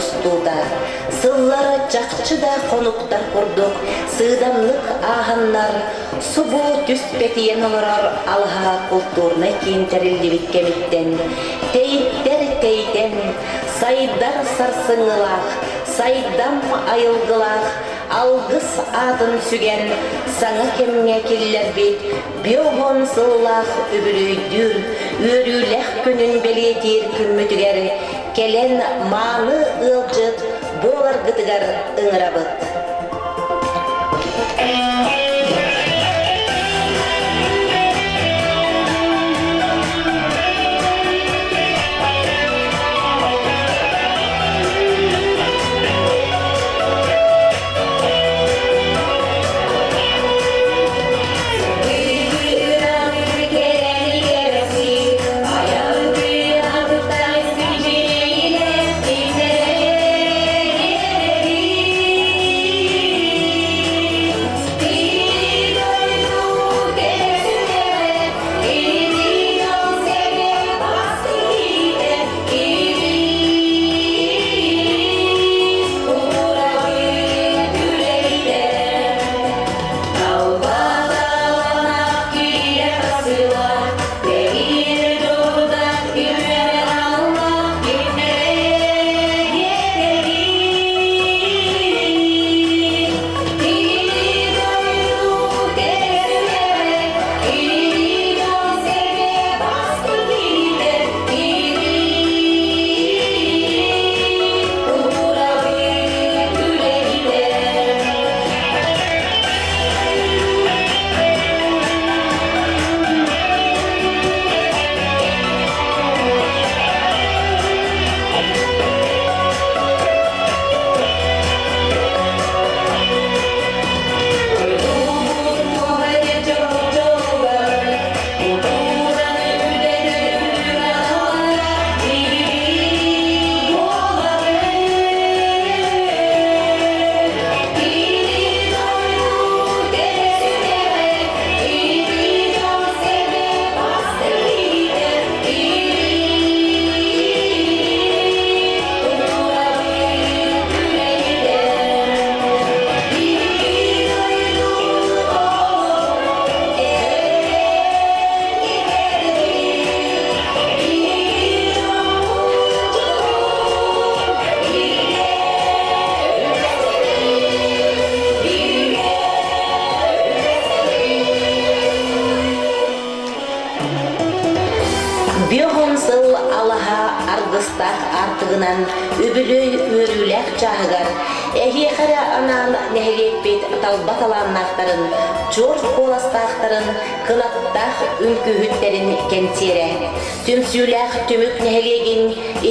устуута, сыллара чахчы да хонуктар курдук сыыдамнык ааһаннар, субу түспэтийэн олорор алаһа култуурнай киин тэриллибит кэмиттэн тэйиттэр тэйтэн, сайдар сарсыҥҥылаах, сайдам айылгылаах алгыс аатын сүгэн саҥа кэмҥэ киллэрбит биоһон сыллаах үбүлүөйдүүр үөрүүлээх күнүн бэлиэтиир күммүтүгэр кэлэн мааны ыалдьыт буоларгытыгар ыҥырабыт. Бүөҕүн сыл алаһа аргыстаах аартыгынан үбүлүөй үөрүүлээх чааһыгар эһиэхэ эрэ анаан нэһилиэкпит талба талааннаахтарын, чуор куоластаахтарын, кынаттаах үҥкүүһүттэрин кэнсиэрэ Түмсүүлээх Түмүк нэһилиэгин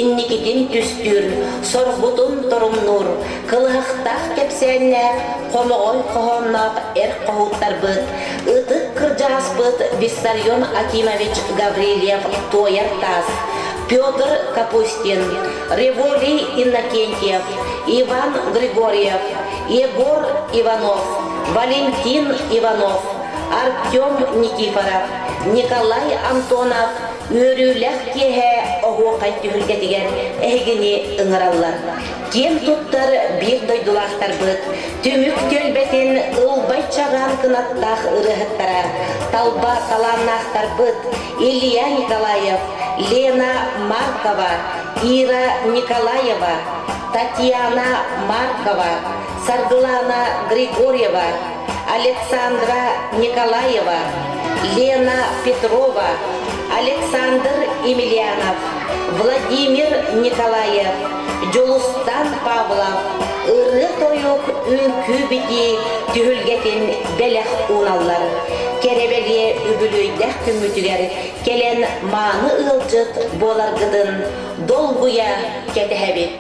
инникитин түстүүр, соргутун торумнуур, кылыһахтаах кэпсээннээх, хомоҕой хоһоонноох эр хоһууттарбыт, ытык кырдьаҕаспыт Виссарион Акимович Гаврильев Туойар Таас, Петр Капустин, Револий Иннокентьев, Иван Григорьев, Егор Иванов, Валентин Иванов, Артем Никифоров, Николай Антонов үөрүүлээх киэһэ оһуохай түһүлгэтигэр эһигини ыҥыраллар. Киэн туттар биир дойдулаахтарбыт түмүк түөлбэтин ылбай чаҕаан кынаттаах ырыаһыттара, талба талааннаахтарбыт Илья Николаев, Лена Маркова, Ира Николаева, Татьяна Маркова, Саргылана Григорьева, Александра Николаева, Лена Петрова, Александр Емельянов, Владимир Николаев, Дьулустан Павлов ырыа-тойук үҥкүү-битии түһүлгэтин бэлэх ууналлар. Кэрэ-бэлиэ үбүлүөйдээх күммүтүгэр кэлэн мааны ыалдьыт буоларгытын долгуйа кэтэһэбит.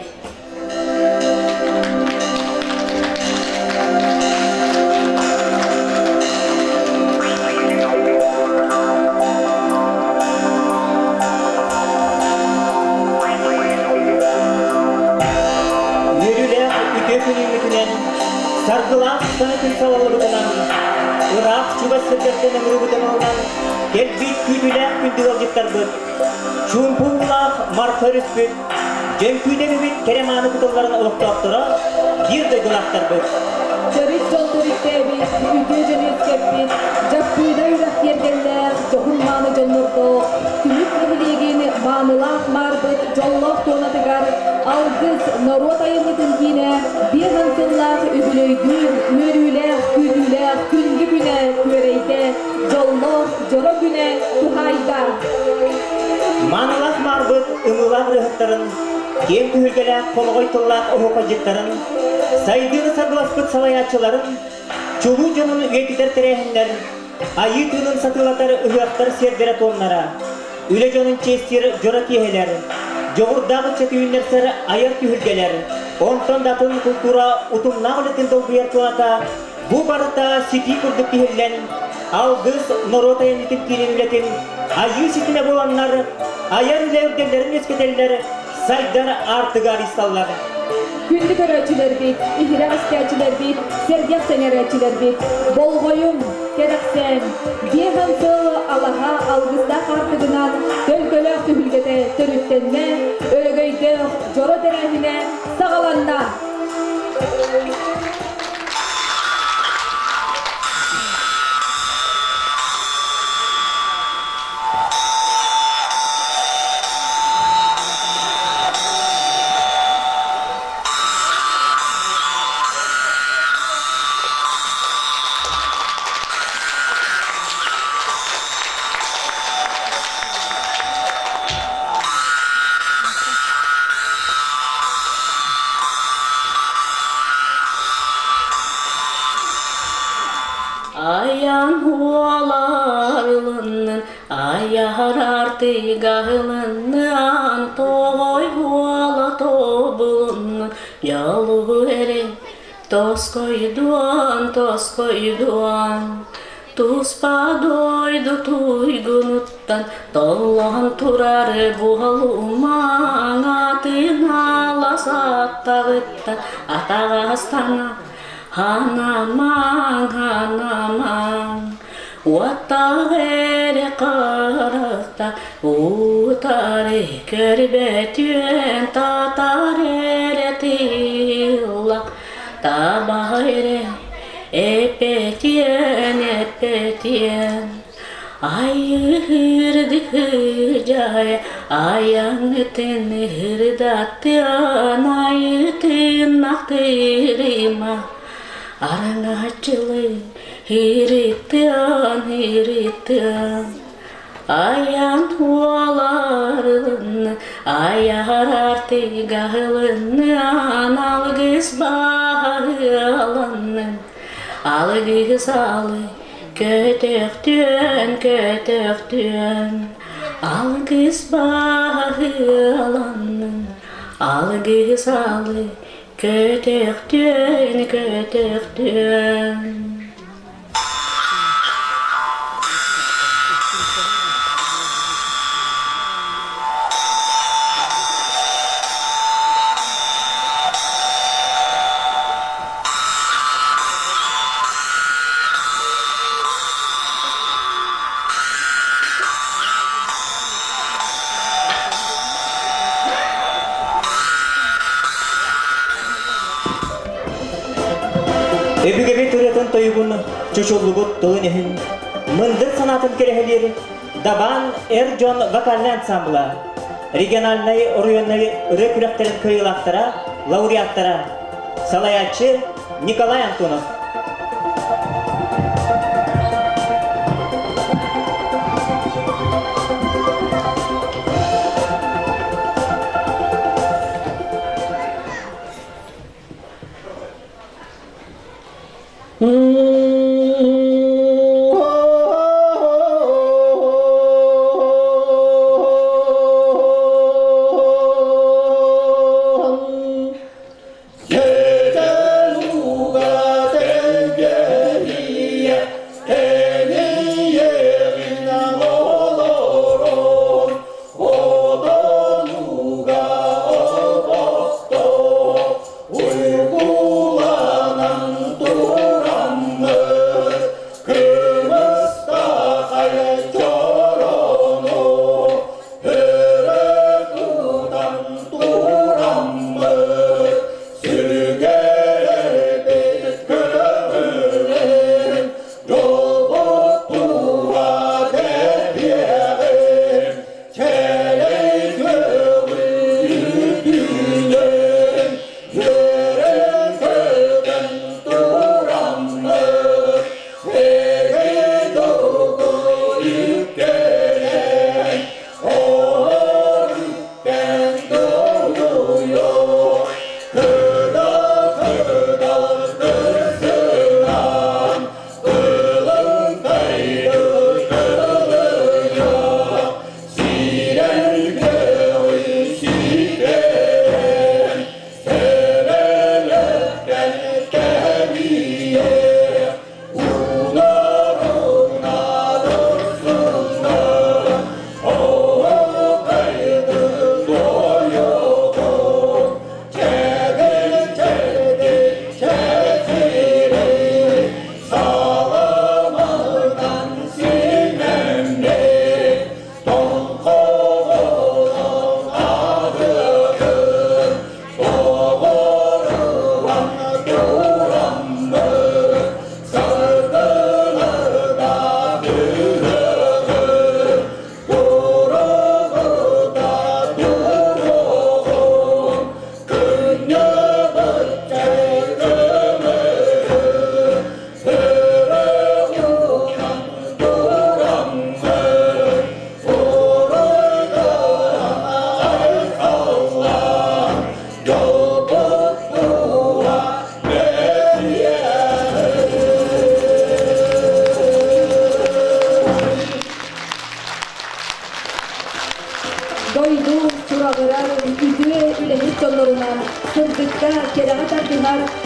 Үөрүүлээх үтүө күнүммүтүнэн, саргылаах саҥа күн салаллыбытынан, ыраах чугас сирдэртэн ыҥырыбытын ылынан, кэлбит күүтүүлээх күндү ыалдьыттарбыт, чуумпу уулаах Марха өрүспүт. Дьөҥкүүдэ эбэбит кэрэ мааны кутулларын олохтоохторо, биир дойдулаахтарбыт. Төрүт дьон төрүттээбит, үтүө дьон үөскэппит, Дьаппыыда үрэх тиэргэннээх, дьоһун мааны дьоннордоох, Түмүк нэһилиэгин маанылаах маарбыт дьоллоох туонатыгар Алгыс норуот айымньытын киинэ 50 сыллаах үбүлүөйдүүр, үөрүүлээх, күүтүүлээх күндү күнэ күөрэйдэ, дьоллоох дьоро күнэ туһаайда. Маанылаах маарбыт ымыылаах ырыаһыттарын, киэҥ түһүлгэлээх хомоҕой тыллаах оһуохайдьыттарын, сайдыыны саргыласпыт салайааччыларын, чулуу дьонун үйэтитэр тэрээһиннэр, айыы тыынын сатыылатар ыһыахтар сиэрдэрэ-туомнара, үлэ дьонун чиэстиир дьоро киэһэлэр, дьоҕурдаах ыччат үүннэрсэр айар түһүлгэлэр, онтон да атын култуура утумнаах үлэтин долгуйар туоната Бу барыта ситии курдук тиһиллэн, алгыс норуот айымньытын киинин үлэтин айыы ситимэ буоланнар, айар үлэ үрдэллэрин үөскэтэллэр, сайдар аартыгар ыйсаллар. Күндү көрөөччүлэрбит, иһирэх истээччилэрбит, сэргэх сэҥэрээччилэрбит, болҕойуҥ, кэрэхсээн, 50 сыл алаһа алгыстаах аартыгынан төлкөлөөх түһүлгэтэ төрүттэннэ, өрөгөйдөөх дьоро тэрээһинэ саҕаланна! Айан уоларылыннын, айар артыгаһылыннын, тоҕой уола тобулуннун, дьолу эрэ тоскойдуон, тоскойдуон. Туспа дойду туйгунуттан толлон турар буолумаҥ, атыҥалас аттаҕыттан атаҕастана ханамаҥ, ханамаҥ. Уоттаах эрэ харахта утары көрбөтүөн, татар эрэ тыыллах таба эрэ Эпэтиэн, эпэтиэн, айыырдыһыдьай, айаҥытын ыһырдатыан, айытыннахтырыма, араҥаччылыы һиритыан, һиритыан. Айан уоларын, айар артыгаһылынныан, алгыс баһыланнын, алгыс алы көтөхтүөн, көтөхтүөн, алгыс баһыланнын, алгыс алы көтөхтүөн, көтөхтүөн. Өбүгэбит ырыатын тойугун чочуллубут тылын иһин мындыр санаатын кэрэһэлиир Дабаан эр дьон вокальнай ансамбла, региональнай оройуоннай ырыа күрэхтэрин кыайыылаахтара, лауреаттара, салайааччы Николай Антонов. Сэтэн ууга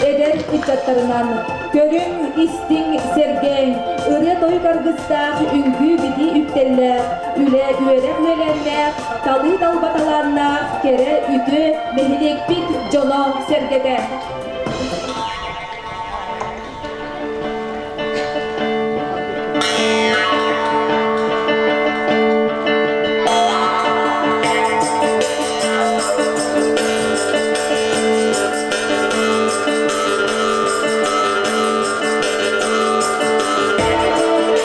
эдэр ыччаттарынан көрүҥ, истиҥ, сэргээҥ, ырыа-тойук аргыстаах, үҥкүү-битии үктэллээх, үлэ, үөрэх үөлээннээх, талыы талба талааннаах, кэрэ, үтүө нэһилиэкпит дьоно-сэргэтэ.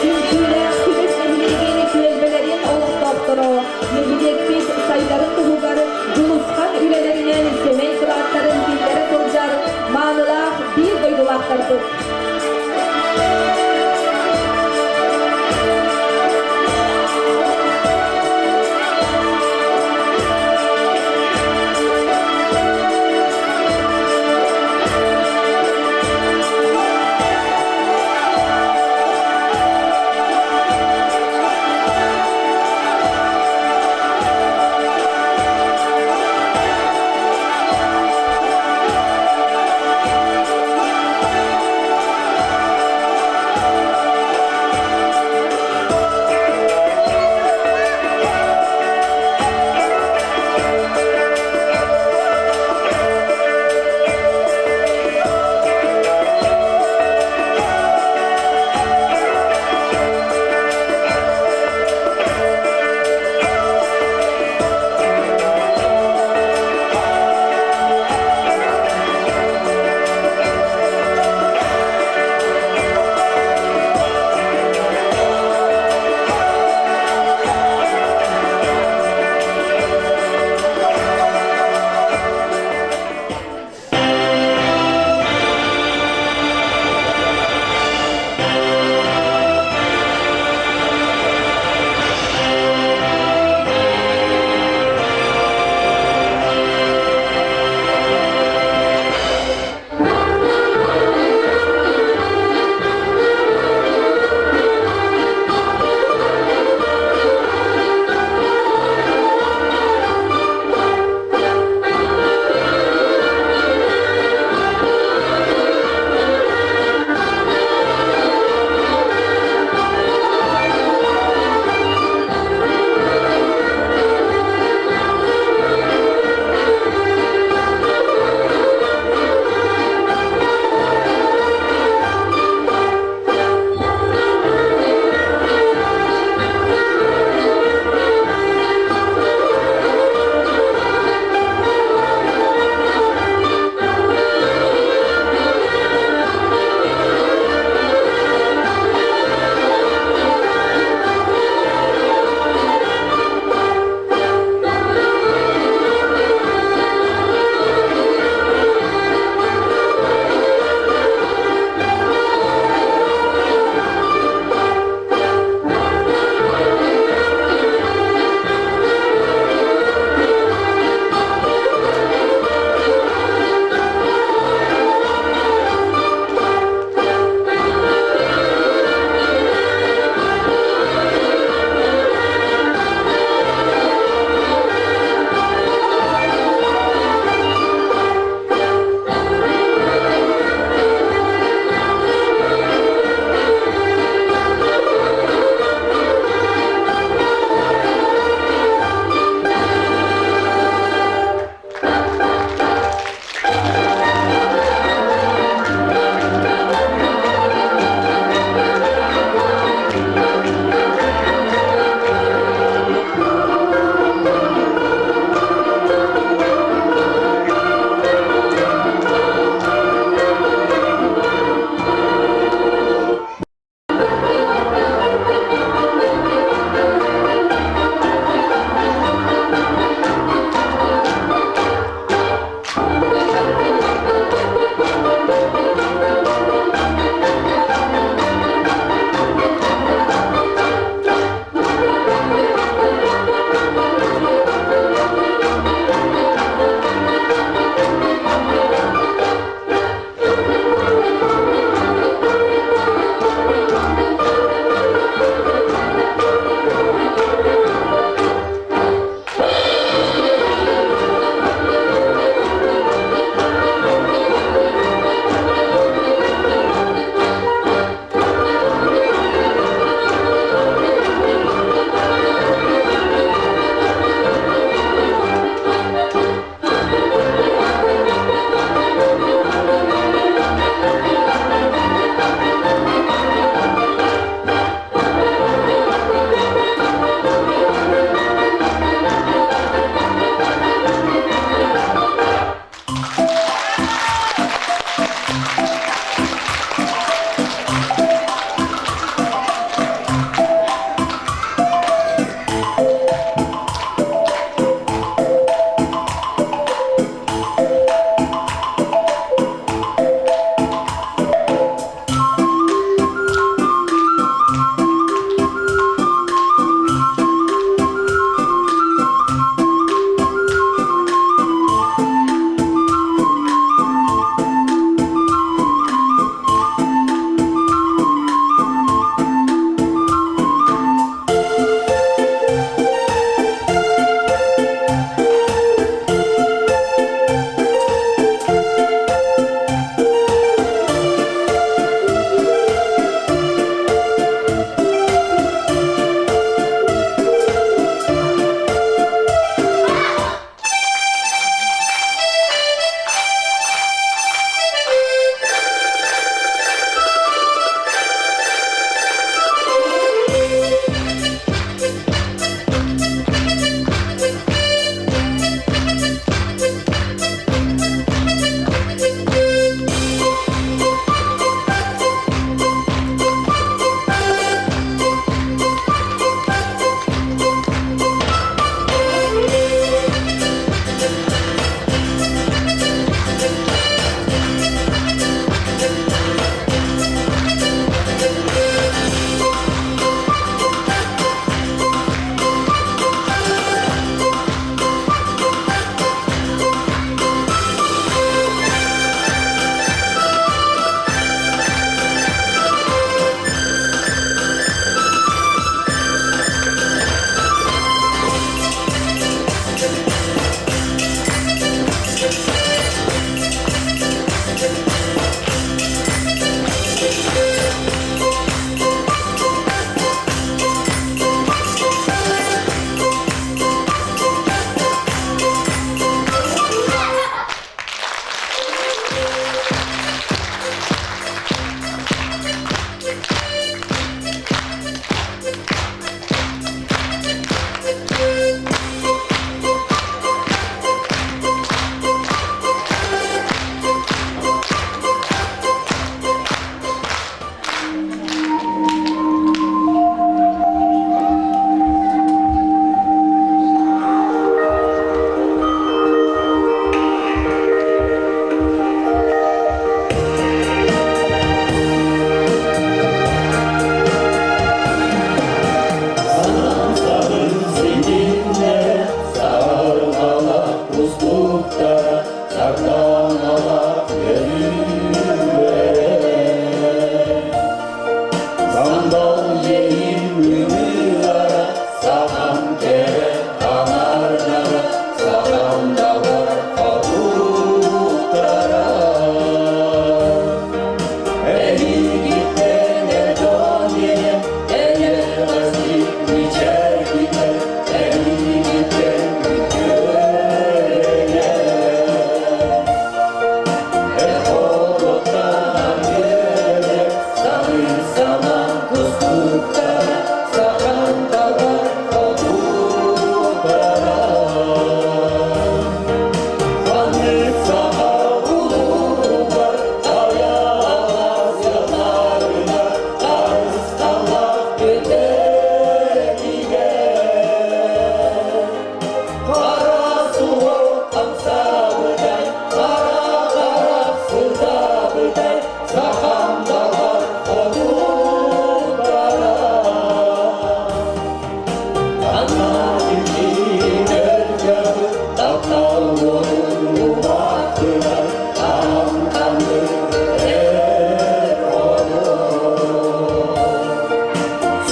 Түмсүүлээх түмүк нэһилиэгин түөлбэлэрин олохтоохторо нэһилиэкпит сайдарын туһугар дьулусхан үлэлэринэн сэмэй кылааттарын киллэрэ сылдьар.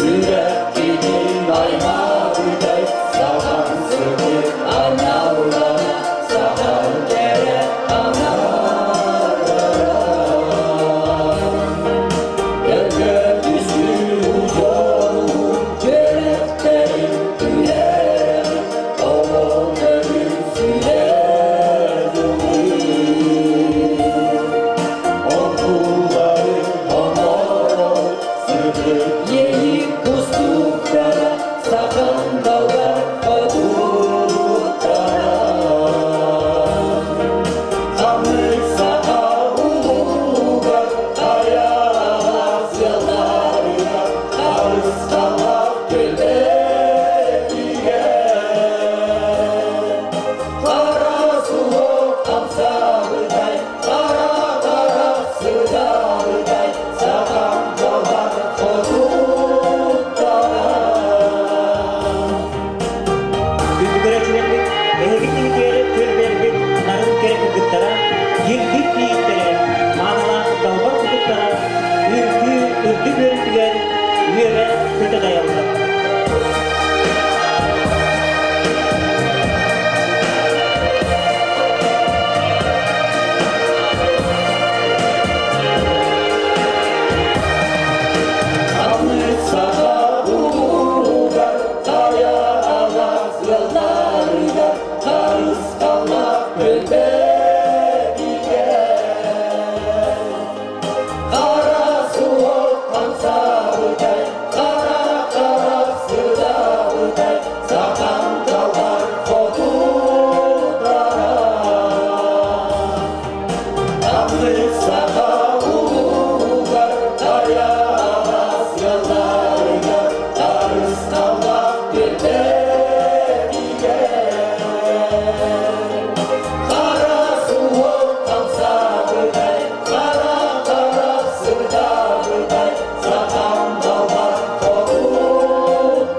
Сүрэхпитин аймаабытай, сахан сырдык аналлара, сахан кэрэ аҥаардара. Кэлгэ түсү дьолун, үөрэхтэрин түһэрэбит, оҕо көрүн сүрэр Онтуларын оҥорор сырдык иэйии кустуктара сахан далбар хотуттара. Ханнык саха улуугар хайаҕас ыалларыгар харысхаллаах түөлбэтигэр Хара суох хамсаабытай, хара харах сыдаабытай, сахам далбар хотуттара. Күндү көрөөччүлэрбит, эһиги тиһигэр түөлбэлэрбит нарын кэрэ кыргыттара, кирдик кийииттэрэ, маанылаах далбар кутуктара үҥкүү үрдүк үөрүүтүгэр үөрэ көтө дайаллар. Саха улуугар, хайа алаас ыалларыгар харысхаллаах көлбөтүгэр. Хара суох хамсаабытай, хара харах сыдаабытай, сахан далбар хотуттара. Саха улуугар, хайа алаас ыалларыгар харысхаллаах түөлбэтигэр. Хара суох хамсаабытай, хара харах сыдаабытай, сахам далбар хотуттара.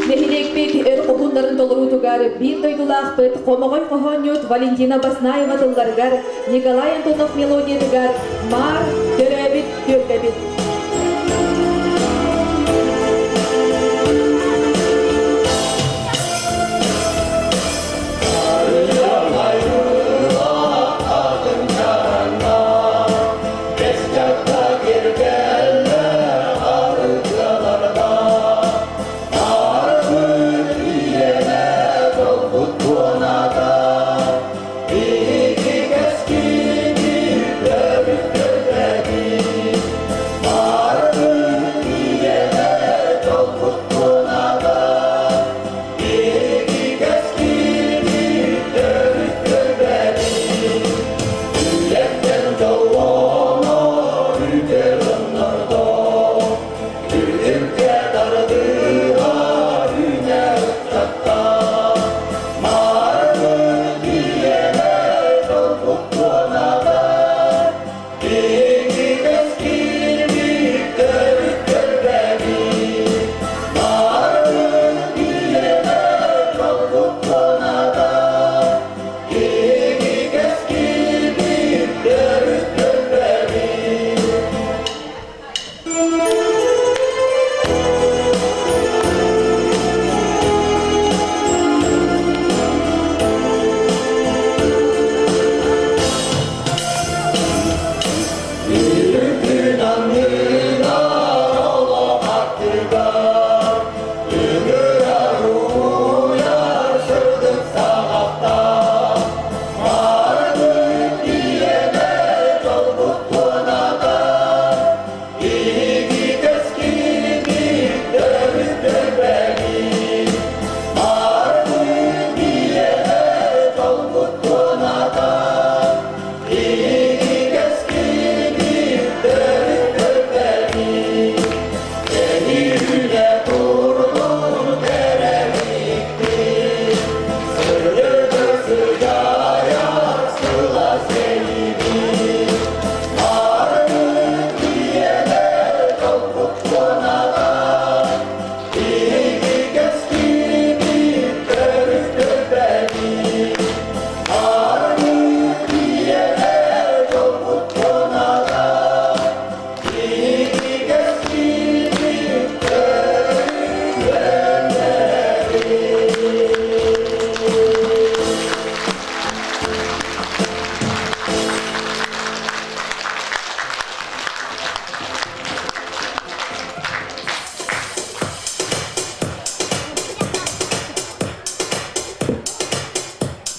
Нэһилиэкпит өр хоһууннарын толоруутугар биир дойдулаахпыт хомоҕой хоһоонньут Валентина Баснаева тылларыгар, Николай Антонов мелодиятыгар «Маар төрөөбүт түөлбэбит».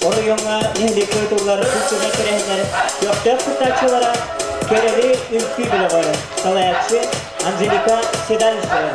Оройуоҥҥа нэһилиэккэ ыытыллар культурнай тэрээһиннэр көхтөөх кыттааччылара Кэрэли үҥкүү бөлөҕө, салайааччы Анжелика Седалищева.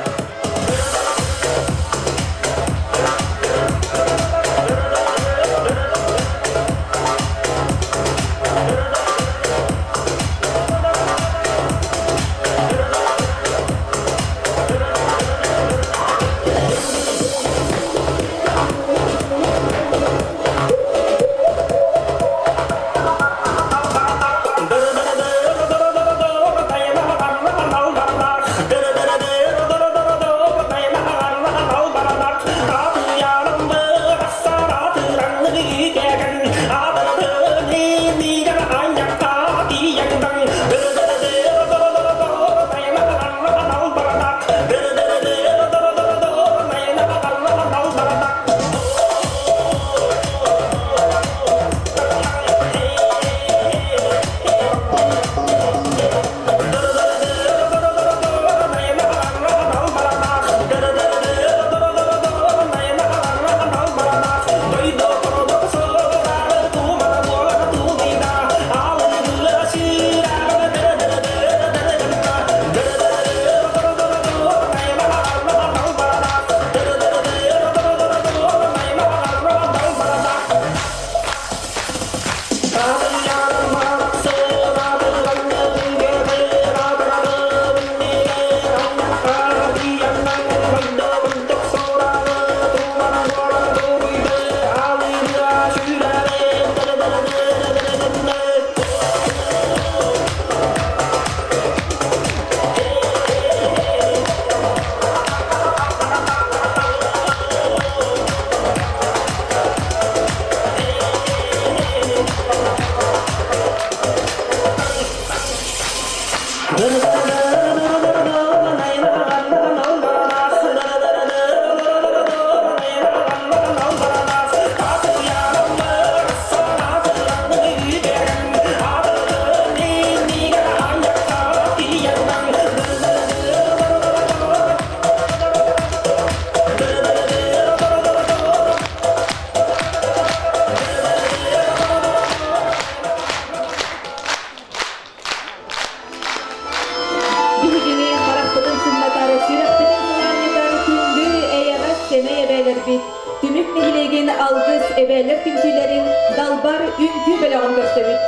Биһигини харахпытын сымнатар, сүрэхпитин сылаанньытар күндү эйэҕэс сэмэй эбээлэрбит Түмүк нэһилиэгин Алгыс эбээлэр түмсүүлэрин Далбар үҥкүү бөлөҕүн көрсөбүт.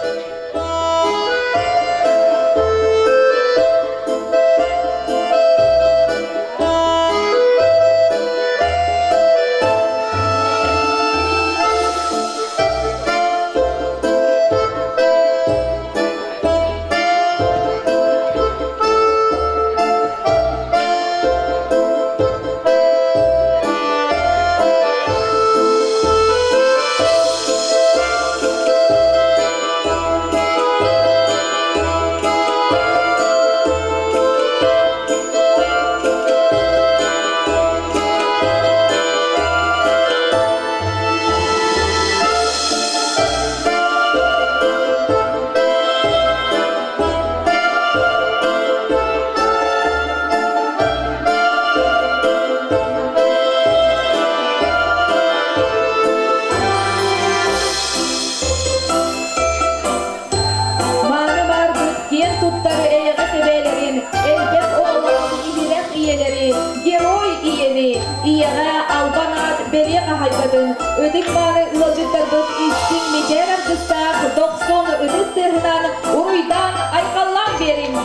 Мааны баарбыт киэн туттар эйэҕэс эбээлэрин, элбэх оҕолоох иһирэх ийэлэри, герой ийэни, ийэҕэ албан аат бэлиэ хаһайбатын, ытык-мааны ыалдьыттарбыт истиҥ мичээр аргыстаах дохсун ытыс тыаһынан уруйдаан айхаллаан биэриҥ!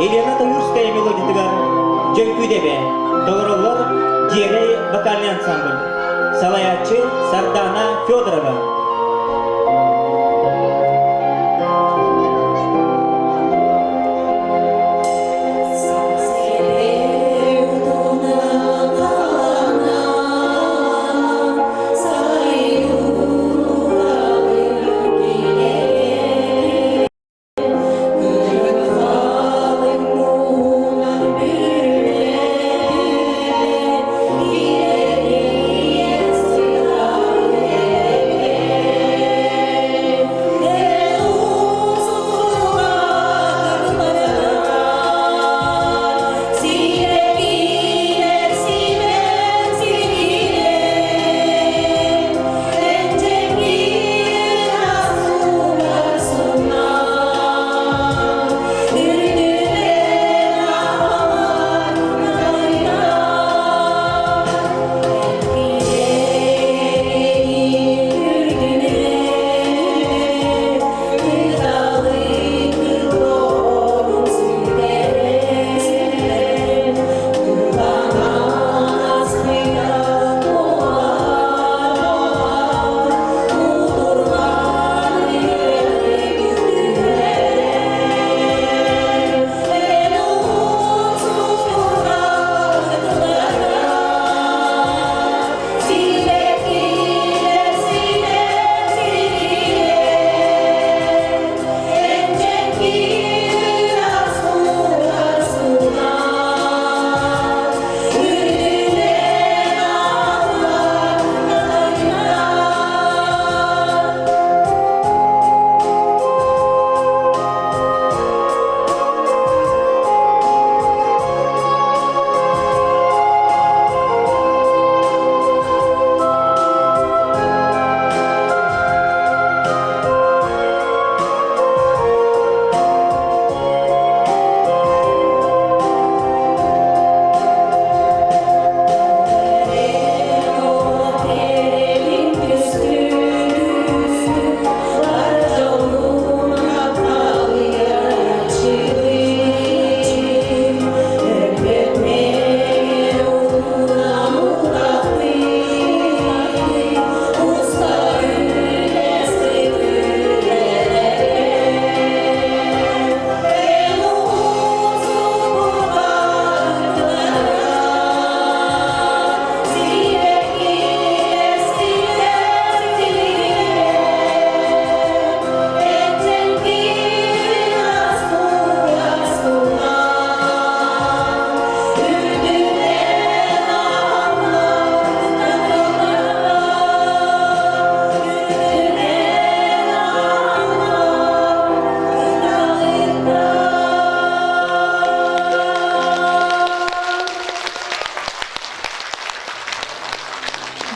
Елена Таюрская мелодиятыгар Дьөҥкүүдэбэ толороллор Дьиэрэй вокальный ансамбль. Салайааччы Сардана Федорова.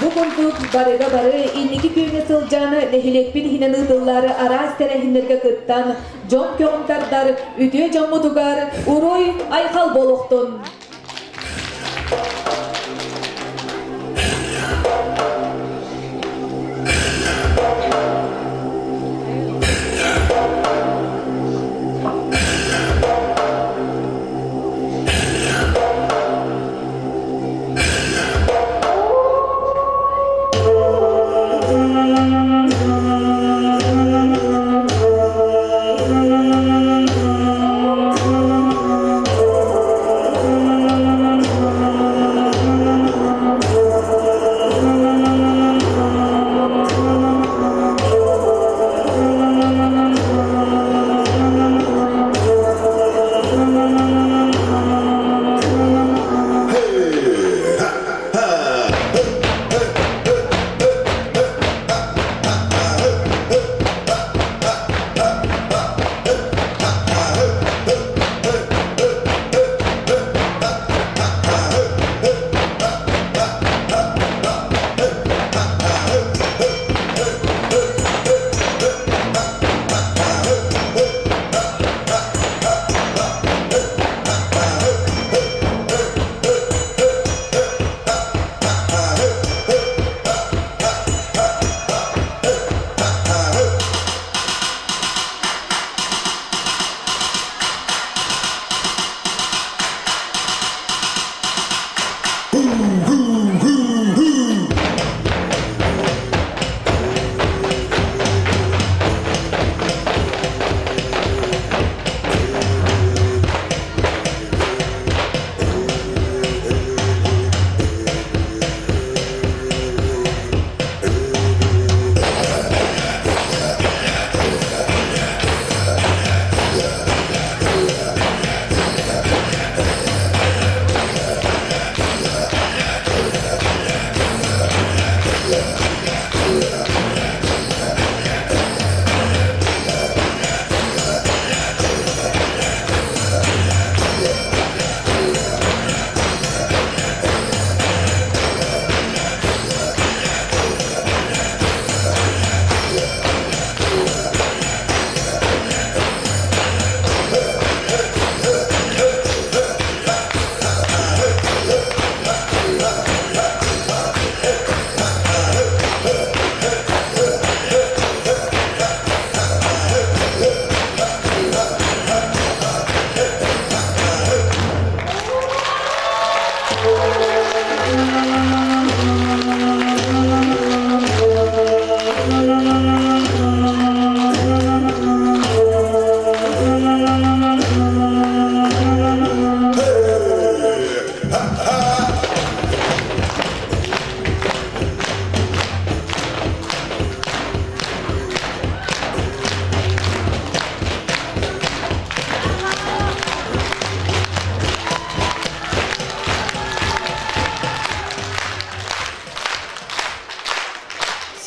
Бу курдук барыга бары инники күөҥҥэ сылдьан нэһилиэкпит иһинэн ыытыллар араас тэрээһиннэргэ кыттан дьон көҕүн тардар үтүө дьоммутугар уруй айхал буолуохтун!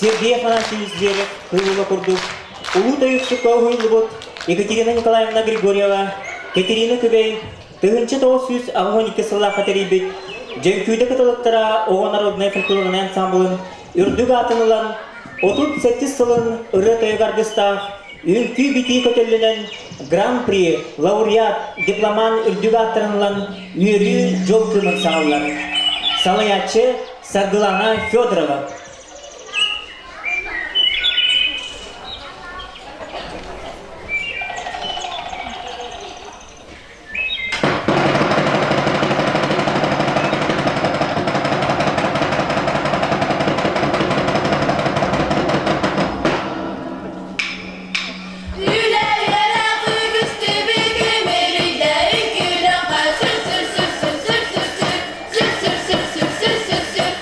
Сергей Афанасьевич Зверев кыылыла курдук улуу тойуксукка уһуйуллубут Екатерина Николаевна Григорьева, Катерина Күбэй 1982 сыллаахха тэрийбит Дьөҥкүүдэ кыталыктара оҕо народнай фольклорнай ансамблын үрдүк аатын ылан 37 сылын ырыа-тойук аргыстаах үҥкүү-битии көтөллөнөн Гран-при, лауреат, дипломант үрдүк ааттарын ылан үөрүү дьол кыымын саҕаллар. Салайааччы Саргылана Федорова. Үлэ-үөрэх үгүстүбүт үмүрүйдэ үҥкүүлэххэ сүр сүр сүр сүр сүр сүр сүр сүр сүр сүр сүр сүр сүр сүр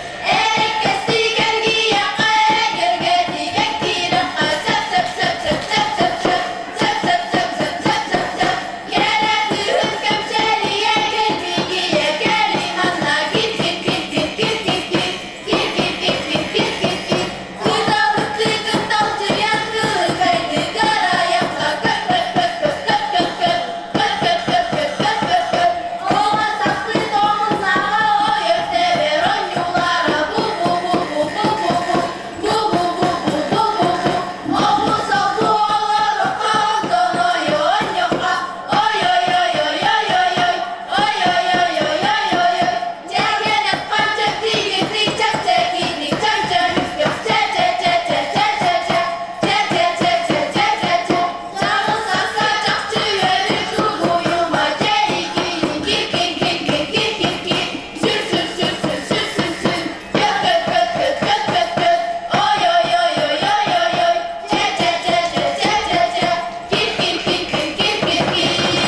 Эриккэстик эргийэххэ эгэлгэтик эккирэххэ сөп сөп сөп сөп сөп сөп сөп сөп сөп сөп сөп сөп сөп сөп Кэрэ кыыһым кэпсэлийэ кэлбигийэ кэли манна кир кир кир кир кир кир кир кир кир кир кир кир кир кир Кыталыктыы кытталдьыйан кыыкайды карайахха көп көп көп көп көп көп көп көп көп көп көп көп көп Оҕо сахсыы тоҥуннаҕа ойор тэбэр онньулара бу бу бу бу бу бу бу бу бу бу бу бу бу Оҕус обу олороххо онтон ойо онньоххо ой ой ой ой ой ой ой ой ой ой ой ой ой ой Кир-кир-кир-кир-кир-кир.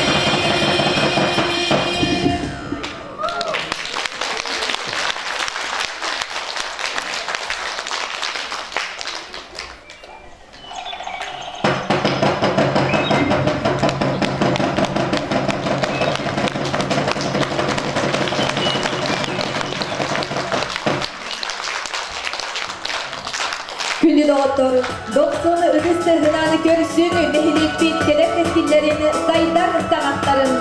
Күндү доҕоттор, дохсун ытыс тыаһынан көрсүн нэһилиэкпит кэлэр кэскиллэрин сайдар саҕахтарын.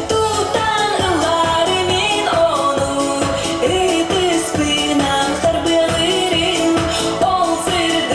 Тутан ылар мин ону, ытыспынан харбыалыырын, ол сырдык.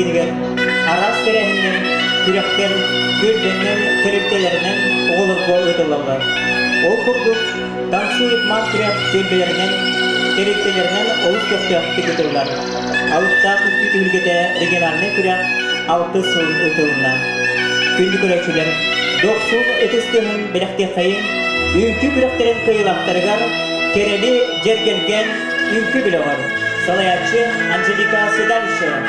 киинигэр араас тэрээһиннэр, күрэхтэр, түөлбэннэр тэрилтэлэринэн оҕолорго ыытыллаллар. Ол курдук, Танцует мас күрэх түөлбэлэринэн, тэрилтэлэринэн олус көхтөөхтүк ыытыллар. Алыптаах үҥкүү түһүлгэтэ региональнай күрэх алтыс сылын ыытылынна. Күндү көрөөччүлэр, дохсун ытыс тыаһын бэлэхтиэххэйиҥ, үҥкүү күрэхтэрин кыайыылаахтарыгар Кэрэли дьэргэлгэн үҥкүү бөлөҕөр салайааччы Анжелика Седалищева.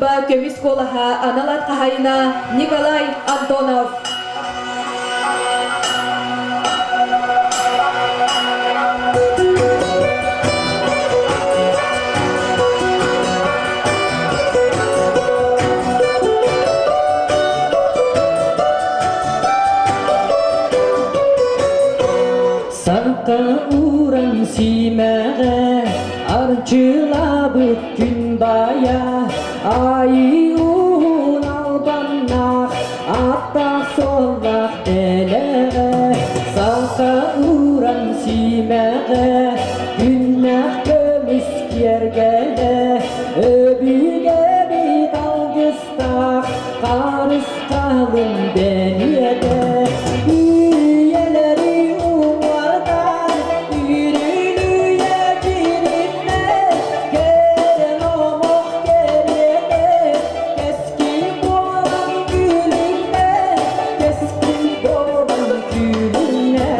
Ньурба көмүс куолаһа анал ат хаһаайына Николай Антонов. Сарка ууран сиимэҕэ арчылаабыт күн баайа айыы уһун албаннаах ааттаах суоллаах дэлэҕэ саха ууран сиимэҕэ күннээх көмүс киэргэлэ өбүгэбит алгыстаах харысхалын бэлиэтэ үйэлэри уҥуордаан үрүлүйэ дьиримнэ кэрэн омох кэриэтэ кэскил буолан күлүннэ кэскил буолан күлүннэ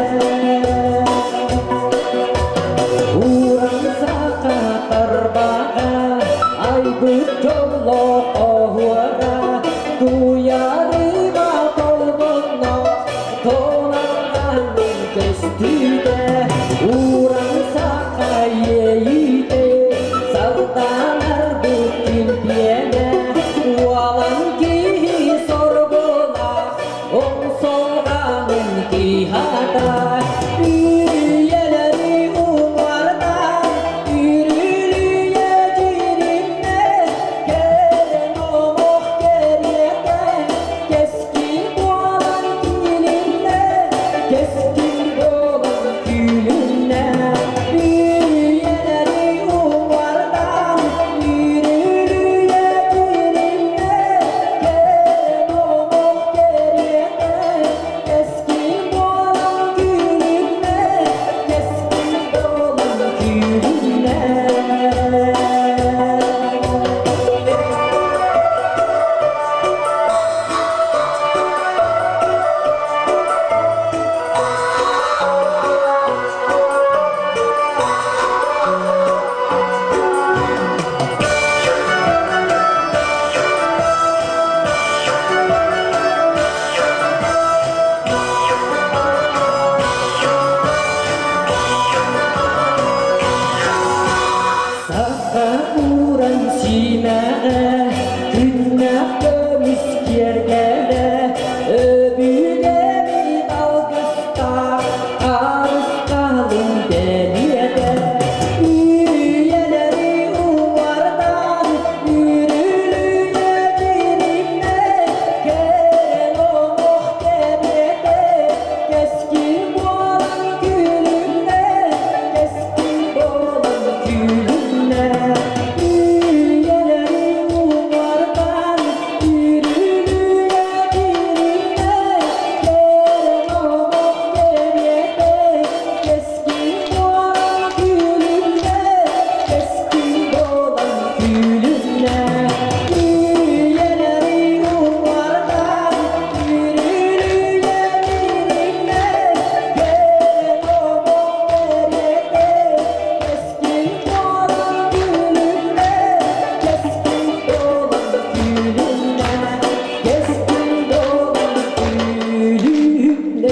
Уран саха тарбаҕа айбыт дьоллоох оһуора туйарыма толбонноох толаннарын көстүүтэ уран саха иэйиитэ сарданарбыт килбиэнэ уолан киһи соргулаах Умсулҕанын киһата үйэлэри уҥуордаан үрүлүйэ дьиримнэ кэлэн омох кэриэтэ кэскил буолан киилиннэ кэскил буолан күүлүннэ үйэлэри уҥуордаан үрүлүйэ дьиримнэ кэлэн омох кэриэтэ кэскил буолан күүлүннэ кэскил буолан күүлүннэ. Саха ууран сиимэҕэ күннээх көмүс киэргэлэ өбүгэбит алгыстаах харысхалын бэлиэтэ үйэлэри уҥуордаан үрүлүйэ дириҥнэ кэлэн омох кэриэтэ кэскил буолан күлүмнэ кэскил буолан күлүмнэ үйэлэри уҥуордаан үрүлүйэ дириҥнэ кэлэн омох кэриэтэ кэскил буолан күлүмнэ кэскил буолан күлүмнэ үйэлэри уҥуордаан үрүлүйэ дириҥнэ кэлэн омох кэриэтэ кэскил буолан күлүмнэ кэскил буолан күлүмнэ кэскил буолан күлүмнэ.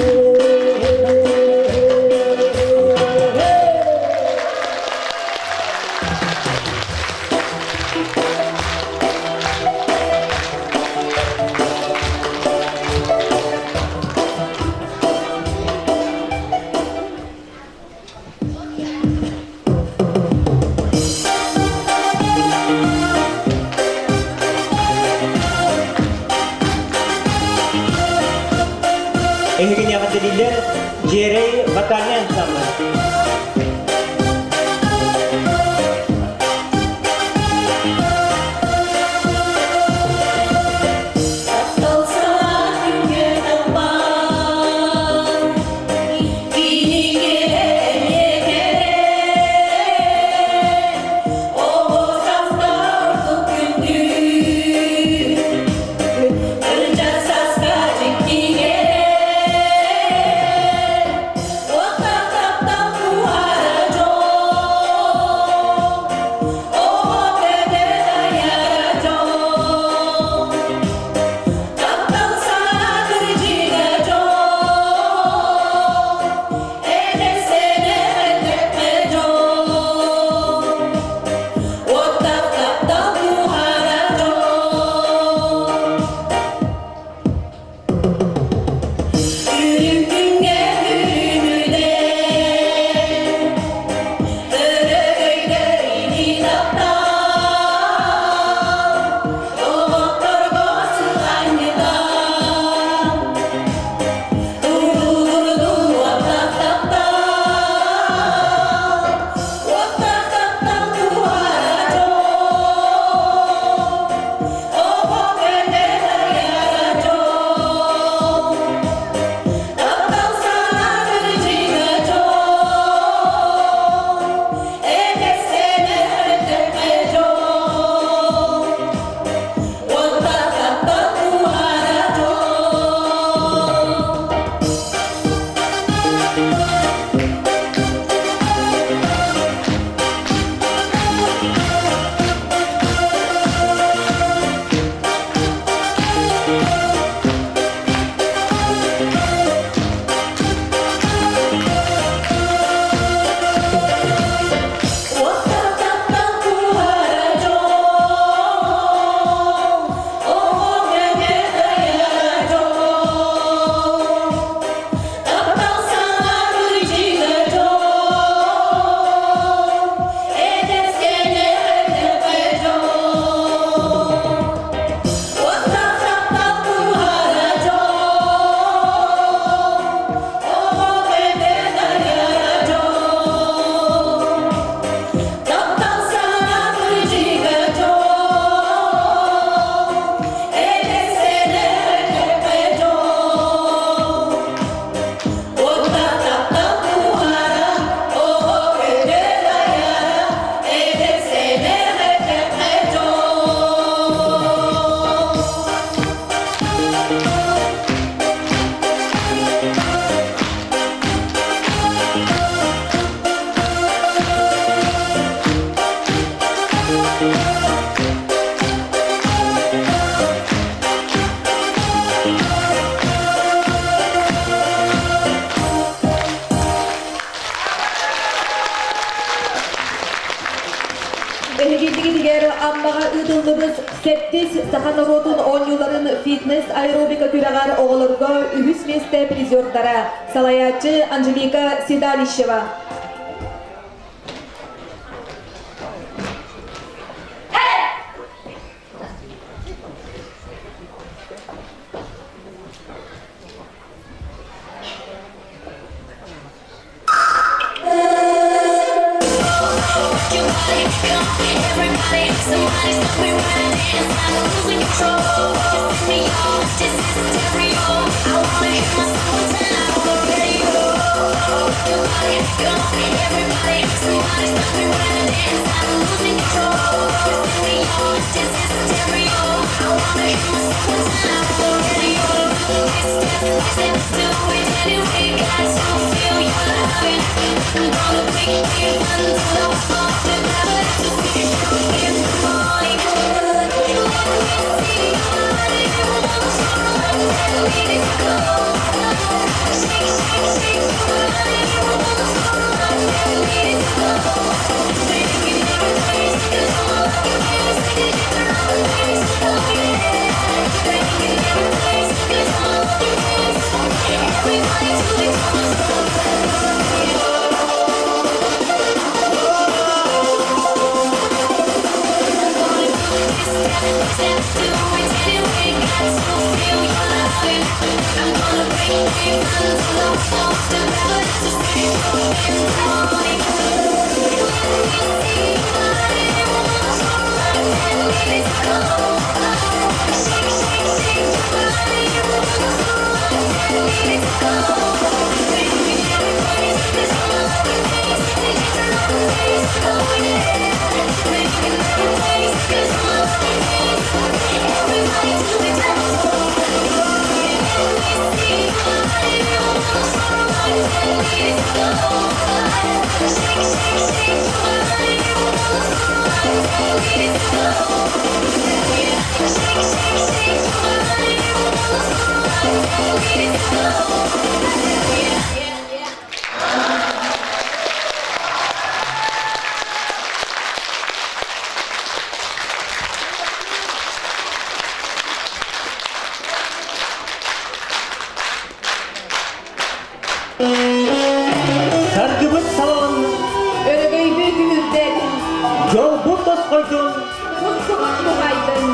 Эһигини эҕэрдэлииллэр Дьиэрэй вокальнай ансамбль. Таптал саа күҥҥэ талбан, кинигэ эмиэ кэрэ. Оҕо сааста ордук күндү, ыччат сааска дьиктигэ. Уоттаах таптал Сэттис саха норуотун оонньууларын фитнес-аэробика күрэҕэр оҕолорго үһүс миэстэ призердара, салайааччы Анжелика Седалищева. Саргыбыт салон Өрөгөйбүт үрдэтин, дьолбут тосхойдун тус-субут нугайдын.